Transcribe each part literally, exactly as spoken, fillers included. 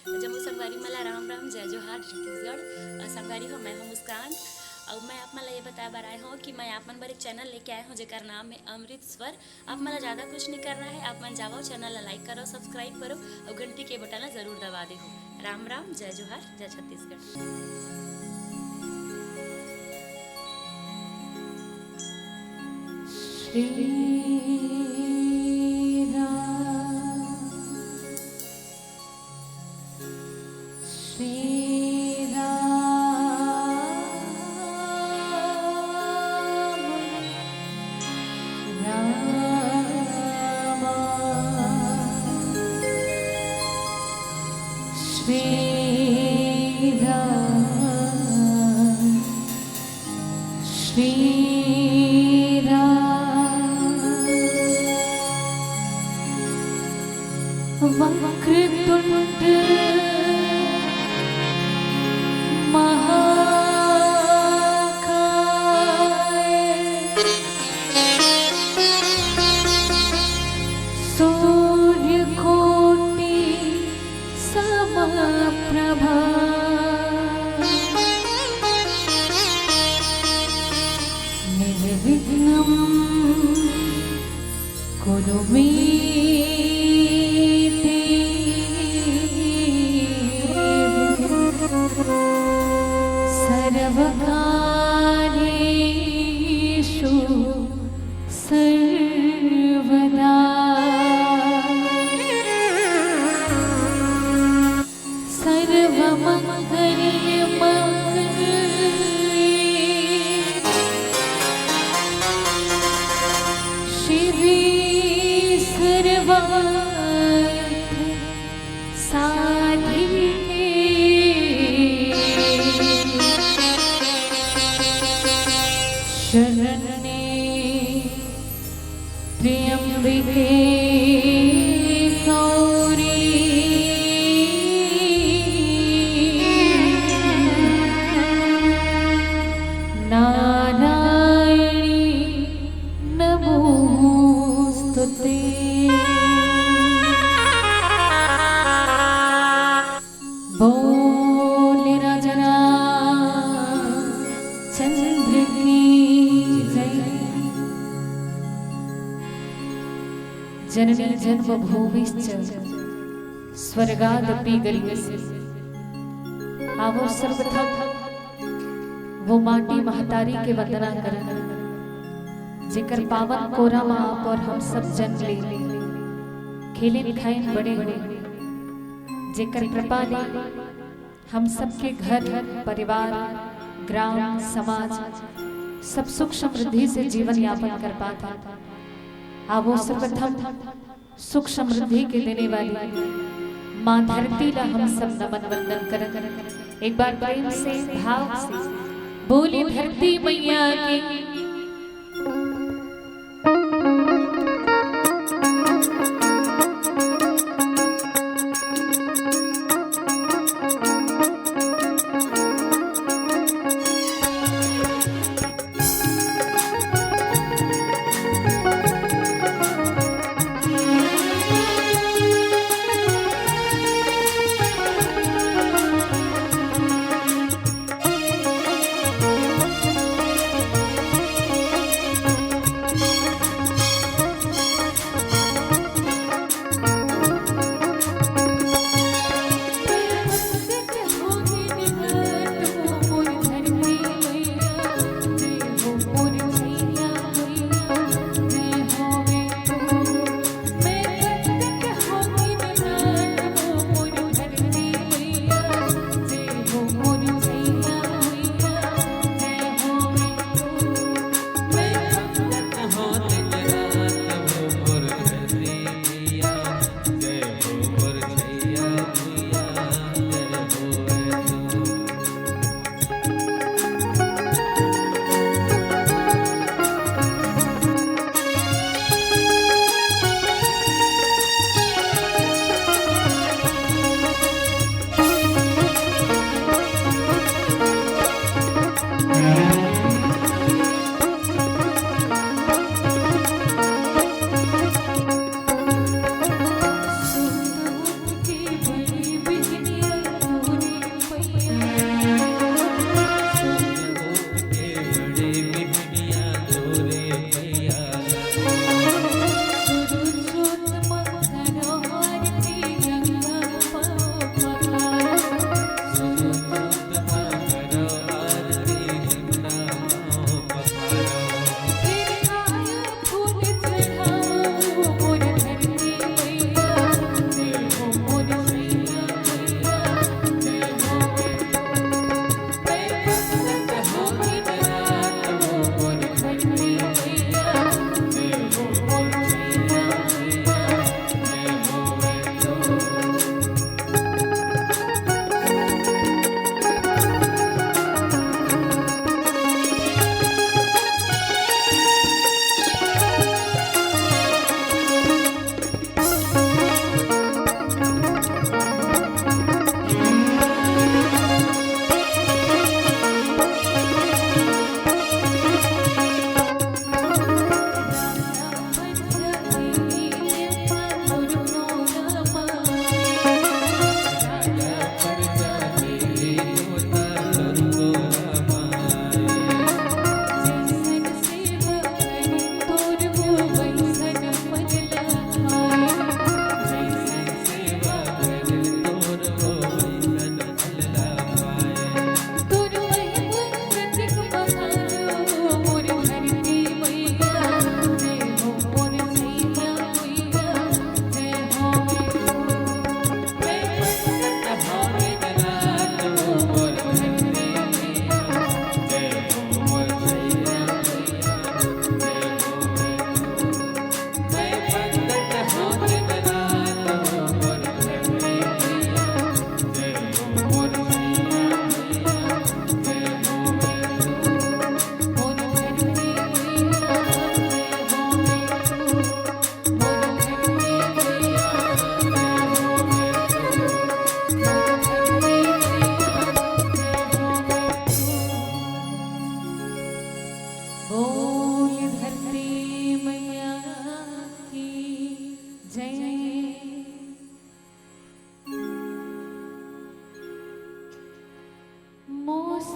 जम्मो संगवारी मन ला राम राम, जय जोहार, छत्तीसगढ़। अ, संगवारी हो, मैं हूँ मुस्कान। अउ मैं आप मन ला ये बताए बर आए हूँ कि मैं आप मन बर एक चैनल लेके आए हूँ, जेकर नाम है अमृत स्वर। आप मन ला ज्यादा कुछ नहीं करना है, आप मन जावव, चैनल ला लाइक करव, सब्सक्राइब करव अउ घंटी के बटन ला जरूर दबा देहू। राम राम, जय जोहार, जय छत्तीसगढ़। श्री राम, श्री राम, राम, श्री राम, श्री राम। वक्रतुंड महाकाय, सूर्यकोटि समप्रभा, निर्विघ्नं कुरु मे देव। सर्वकार्येषु सर्वदा, सर्वमंगल मंगल, शिवे सर्वार्थ साधिके, शरण्ये त्र्यंबके गौरी, नारायणी नमोस्तुते। बोले राजा रामचंद्र की जय। जननी जन्मभूमिश्च स्वर्गादपि गरीयसी। आवो सर्वप्रथम वो माटी महतारी के वंदना करन, जेकर पावन कोरा म आप और हम सब जन्म ले, खेलिन खाइन बड़े होए, जेकर कृपा ले हम सबके घर, परिवार, ग्राम, समाज सब सुख समृद्धि से जीवन यापन कर पात हे। आवो सर्वप्रथम सुख समृद्धि के देने वाली माँ धरती ला हम सब नमन वंदन करन। एक बार प्रेम से, भाव से बोली धरती मैया की।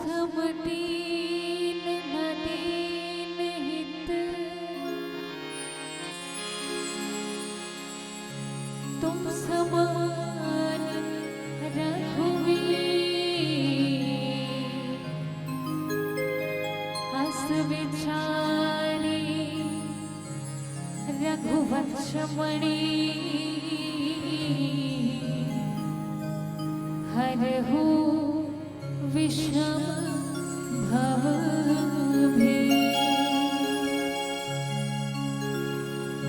सम दीन न दीन हित, तुम समान रघुवीर। अस विचारी रघुवंश मणि, हरहु विषम भव भीर।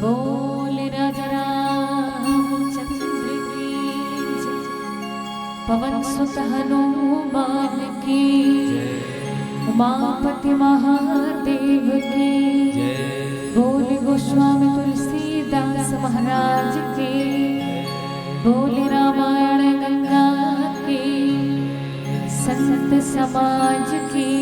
बोल राजा रामचंद्र की जय, पवन सुत हनुमान की, उमापति महादेव की। बोल गोस्वामी तुलसीदास महाराज की। बोल रामायण गंगा की, संत समाज की।